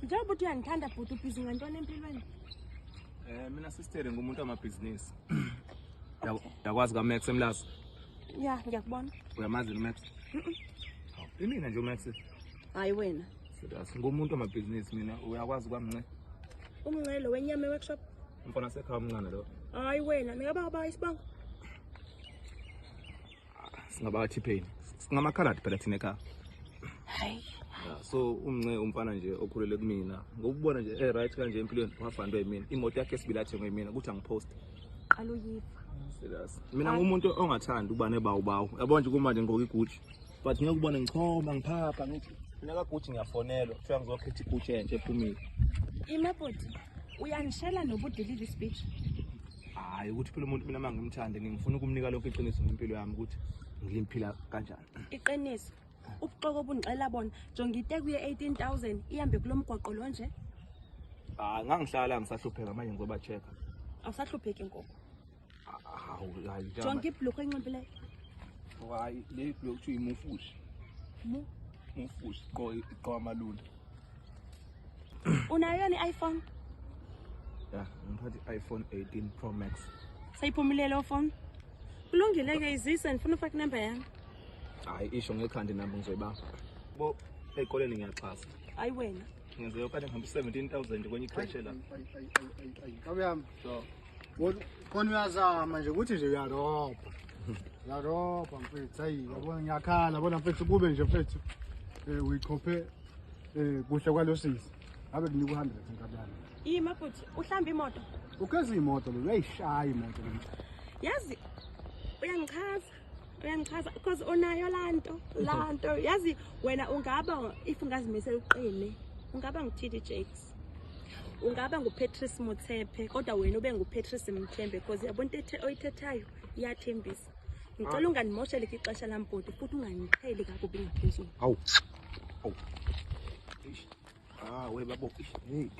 Njengoba uthi uyangithanda bhuti, ubhizi ngantoni empilweni? Mina sister, ngumuntu wamabhizinisi. Uyakwazi kaMax eMlazi? Ya, ngiyakubona. Uyamazi uMax? Imina nje uMax. Hayi wena. Serious, ngumuntu wamabhizinisi mina. Uyakwazi kwamnce? Umncelo wenyama workshop. Umfana sekhaya omncane lo. Hayi wena, ningaba ba isibongo. Singaba T-Pain. Singamakhaladi phela thina ekhaya. Hayi. Yeah, so umnce umfana nje okhulele kumina. Ngokubona nje right kanje empilweni, wafandwa yimina. Imoto yakhe esibili athengwe yimina ukuthi angipost. Qala uyiva. Serious. Mina ngumuntu ongathandi ukuba nebawubawu. Yabo nje kumanje ngigqoka iGucci. But ngeke ubone ngichoma ngiphapha ngithi mina kaGucci ngiyafonelwa kuthiwa ngizokhetha iGucci entsha ephumile. Ima bhuti, uyangishela nobudilive speech. Hayi, ukuthi phela umuntu mina mangimthande ngifuna ukumnika lokho iqiniso ngempilo yami, ukuthi ngiliphila kanjani. Iqiniso. Ubuxoki obungixela bona. Jonga iteku ye-18,000 ihambe kulo mgwaqo lo nje. Hayi, ngangihlala ngisahlupheka, manje ngizoba check. Awusahlupheki ngoku. Hawu, hayi. Jonga ibhlukwe enxibileyo. Hayi, le bhlukwe kuthiwa imufushi. Mu Mufushi qo iqo amalula. Unayo yona i-iPhone? Ya, ngiphathe i-iPhone 18 Pro Max. Seyiphumile lo phone. Kulungile ke, izise, ndifuna ufaka inamba yami. Hayi, isho ngekhanda inamba, ngizoyibamba. Bo ey'koleni ngiyaxhasa. Hayi wena. Ngenze okanye ngihambe 17,000 kwenye icreche la. Nkabi yami. So Khona uyazama nje ukuthi nje uyarobha. Uyarobha mfethu. Hayi, yabona ngiyakhala, yabona mfethu, kube nje mfethu. Uyichophe kuhle kwalosisi. Ngabe kunika u100, nkabi yami. Ima bhuti, uhlamba imoto. Ugeza imoto lo, uyayishaya imoto lo. Yazi uyangichaza. Uyangichaza because unayo lanto, lanto. Yazi wena ungaba, if ungazimisela uqine, ungaba ngu-TD Jakes. Ungaba nguPatrice Motsepe, kodwa wena ube nguPatrice Mthembe, because yabona into oyithethayo iyathembisa. Ngicela unganimosheli ixesha lam bhuti, futhi ungangiqheli kakubi ngaphezulu. Hawu. Hawu. Eish. Ah, we babo. Hey.